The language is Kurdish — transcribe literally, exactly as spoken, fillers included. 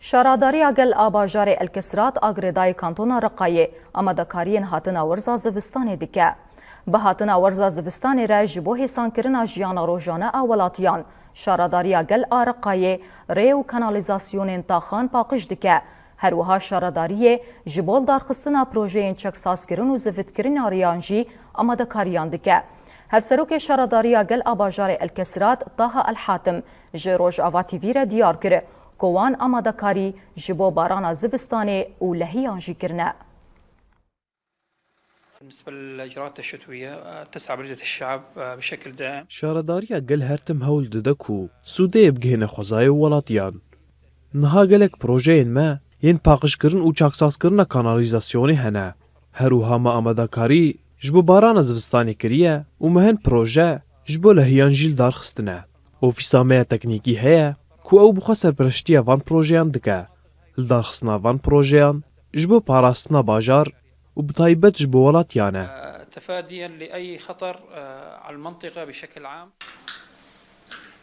Şaredariya Gel a bajarê Elkesrat a girêdayî Kantona Reqayê amadekariyên hatina werza zivistanê dike. Bi hatina werza zivistanê re ji bo hêsankirina jiyana rojane a welatiyan, Şaredariya Gel a Reqayê rê û kanalîzasyonên taxan paqij dike. Her wiha şaredariyê ji bo lidarxistina projeyên çeksazkirin û zivîtkirina riyan jî amadekariyan dike. Hevserokê Şaredariya Gel a bajarê Elkesrat, Taha El Hatim, ji Rojava T V re diyar kir ku wan amadekarî ji bo barana zivistanê û lehiyan jî kirine. بالنسبة للإجراءات الشتوية، آه، تسعى بلدية الشعب، آه، بشكل دائم. Şaredariya Gel her tim hewl dide ku sûdeyê bigihîne xwezayê û welatiyan. Niha gelek projeyên me yên paqijkirin û çaksazkirina kanalîzasyonê hene. Her wiha me amadekarî ji bo barana zivistanê kiriye û me hin proje ji bo lehiyan jî lidarxistine. Ofîsa me ya teknîkî heye ku ew bi xwe serpereştiya van projeyan dike. Lidarxistina van projeyan ji bo parastina bajar û bi taybet ji bo welatiyan e. آه، تفاديا لأي خطر، آه، على المنطقة بشكل عام.